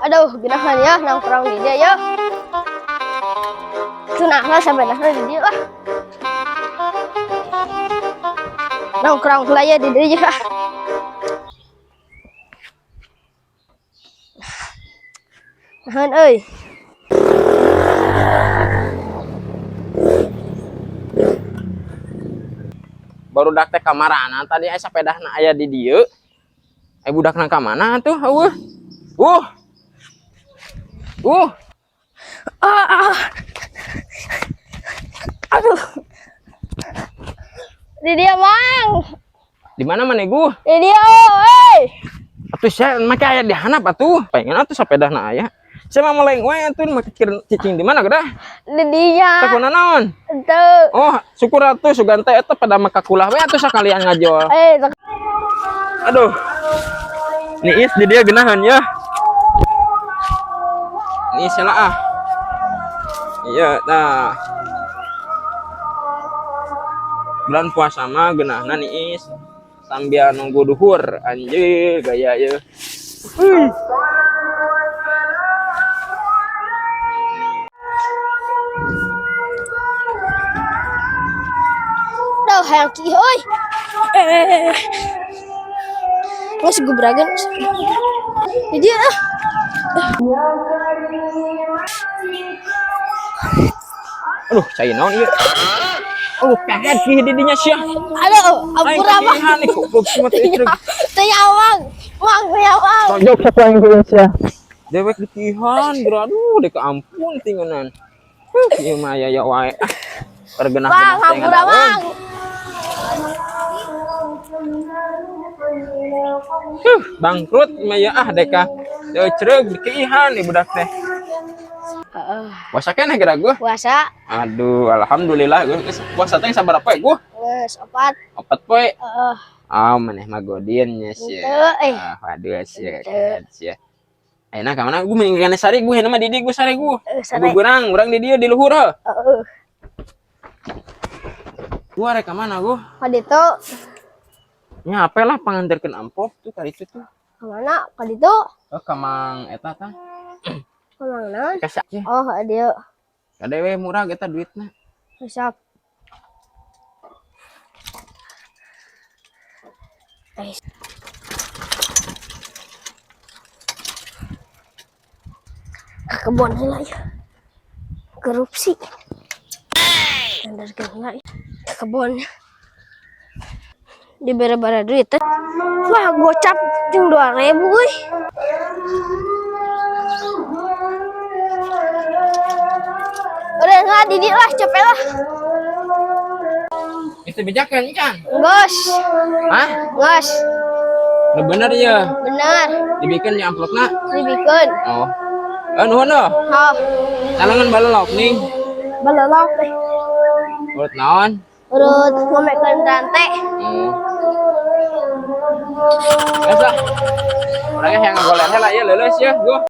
Aduh, ginahan ya nongkrong di dia ya. Cenah lah sepedahna di dia lah. Nongkrong lah ya di dia ya. Nahan euy. Barudak teh kamarana tadi aya sepedahna aya di dieu. Aya budakna ka mana tuh eueuh. Uh. Ah, ah. Aduh. Di dia, Mang. Di mana maneh guh? Di dia, euy. Atuh sia make aya di handap atuh. Pengen atuh sepedahna aya. Sia mah meleng we atuh make cicing di mana gedah? Di dia. Teh kuna naon? Henteu. Oh, syukur atuh sugan teh eta pada maka kulah we atuh sakalian ngajol. Eh, Aduh. Niis di dia genahan ya. Niis lah ah. Iya, nah. Bulan puasa mah geunahna niis sambil nunggu duhur, anjir gaya ye. Wih. Duh, hayang kieu euy. Eh. Geus gebragan. Di dia ah. Aduh, cai naon ieu? Aduh, kaget kieu di dinya sia. Aduh, Aing ampura, Mang. kakihan nih goblok sia mah teh icreg. Teu nyawang. Mang, teu nyawang. Tonjok siapa yang gue sia. Dewek dikihan, bro. Aduh, dek ampun tingenan. Huh, ieu mah aya ya wae. Ah, pergenah-genah Mang, teh hampura, ngadaun. Mang. Huh, bangkrut mah ya ah deka. Deucreug dikihan ieu budak teh. Heeh. Puasa keneh geura gua. Puasa Aduh, alhamdulillah gua geus puasa teh sabaraha poe gua? geus 4. 4 poe. Heeh. Ah, maneh mah godin nya sia. Henteu, eh. Ah, waduh sia, kaget sia. Ayeuna ka mana? Gua mending kene sare gua, mah di dieu gua sare gua. Eh, sare. Gua urang, urang di dieu di luhur heuh. Heeh. Gua rek ka mana gua? Ka ditu. Nya apa lah panganterkeun amplop tuh ka ditu tuh. Ka mana? Ka ditu. Oh, ka Mang eta tah. Ka Mang naon? Ka sa. Oh, ka dieu. Kade we murah eta duitna. Siap. Eh. Ka kebon heula ya. Korupsi. Andarkeun heula ya. Ka kebon. Dibere-bere duit teh. Wah, gocap jeung 2000 euy. Udah lah, Didi lah, capek lah. Itu bejakeun can. Geus, Hah? geus, Udah bener ya. bener. Dibikeun nya amplopna. Dibikeun. Oh. Eh nuhun heuh. Hah, Talangan balelok ning. balelok teh. Urut naon? Urut ngomekeun rantai. Oh. Geus lah. Urangnya yang ngagoler heula ieu leuleus ya, gua.